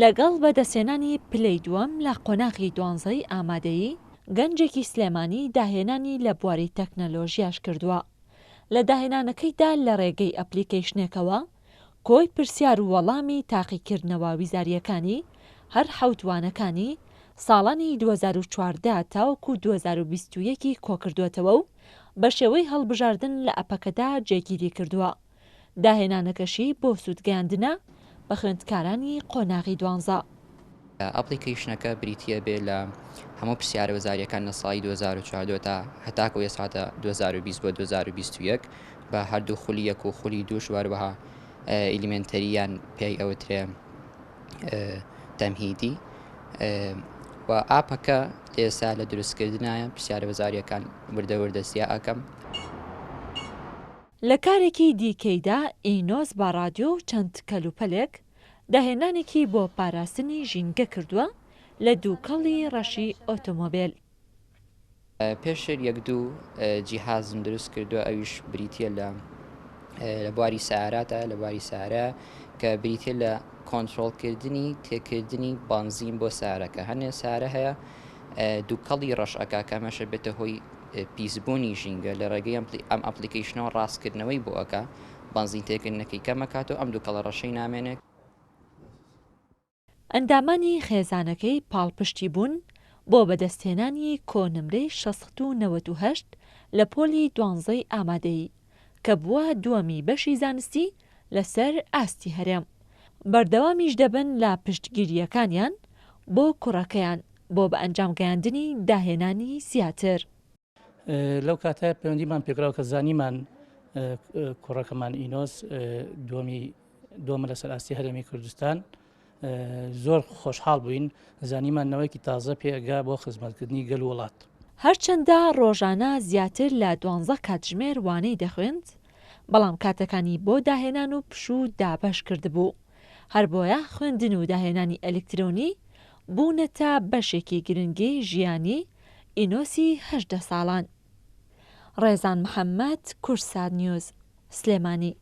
لەگەڵ بەدەستهێنانی پلەی دووەم لە قۆناغی دوانزەی ئامادەیی، گەنجێکی سلێمانی داهێنانی لە بواری تەکنەلۆژیاش کردووە. لە داهێنانەکەیدا لە رێگەی ئەپلیکەیشنێکەوە کۆی پرسیار و وەڵامی تاقیکردنەوە ویزارییەکانی هەر حەوت وانەکانی ساڵانی 2014 تاوەکو 2021 ی کۆکردووەتەوە و بەشێوەی هەڵبژاردن لە ئەپەکەدا جێگیری کردووە. داهێنانەکەشی بۆ سوودگەیاندنە بە خوێندکارانی قۆناغی دوانزە. ئەپڵیکەیشنەکە بریتییە بێ لە هەموو پرسیارە وەزارییەکان لە ساڵی 2014 تا هەتاکو ئێستاتا 2020 بۆ 2021 بە هەردوو خولی یەک و خولی دووش و هەروەها elementary یان پێی ئەوترێ تەمهیدی و ئاپەکە ئێستا لە دروستکردنایە پرسیارە وەزارییەکان وردە وردە زیا ئەکەم. لە کارێکی دیکەیدا ئینۆس بە ڕادیۆ و چەند کەلوپەلێک داهێنانێکی بۆ پاراستنی ژینگە کردووە لە دووکەڵی ڕەشی ئۆتۆمۆبێل. پێشتر یەک دوو جیهازم دروست کردووە ئەویش بریتییە لە لە بواری سەیاراتە لە بواری سەیارە کە بریتییە لە کۆنترۆڵکردنی تێکردنی بەنزین بۆ سەیارەکە هەنێ سەیارە هەیە دووکەڵی ڕەش ئەکا کە ئەمەش ئەبێتە هۆی پیسبوونی ژینگە لە ڕێگەی ئەم ئەپلیکەیشنەوە ڕاستکردنەوەی بۆ ئەکا بەنزین تێکردنەکەی کەم ئەکاتەوە ئەم دووکەڵە ڕەشەی نامێنێت. ئەندامانی خێزانەکەی پاڵپشتی بوون بۆ بەدەستهێنانی کۆنمرەی 698 لە پۆلی دوانزەی ئامادەیی، کە بووە دووەمی بەشی زانستی لەسەر ئاستی هەرێم. بەردەوامیش دەبن لە پشتگیرییەکانیان بۆ کوڕەکەیان بۆ بەئەنجامگەیاندنی داهێنانی زیاتر. لەو کاتە پەیوەندیمان پێکراوە کە زانیمان کوڕەکەمان ئینۆس دووەمی دووەمە لەسەر ئاستی هەرێمی کوردستان زۆر خۆشحاڵ بووین زانیمان نەوەیەکی تازە پێگا بۆ خزمەتکردنی گەل و وڵات. هەرچەندە ڕۆژانە زیاتر لە دوانزە کاتژمێر وانەی دەخوێند، بەڵام کاتەکانی بۆ داهێنان و پشوو دابەش کردبوو، هەر بۆیە خوێندن و داهێنانی ئەلکترۆنی بوونەتە بەشێکی گرنگی ژیانی ئینۆسی 18 ساڵان. ڕێزان محەمەد، کوردسات نیوز، سلێمانی.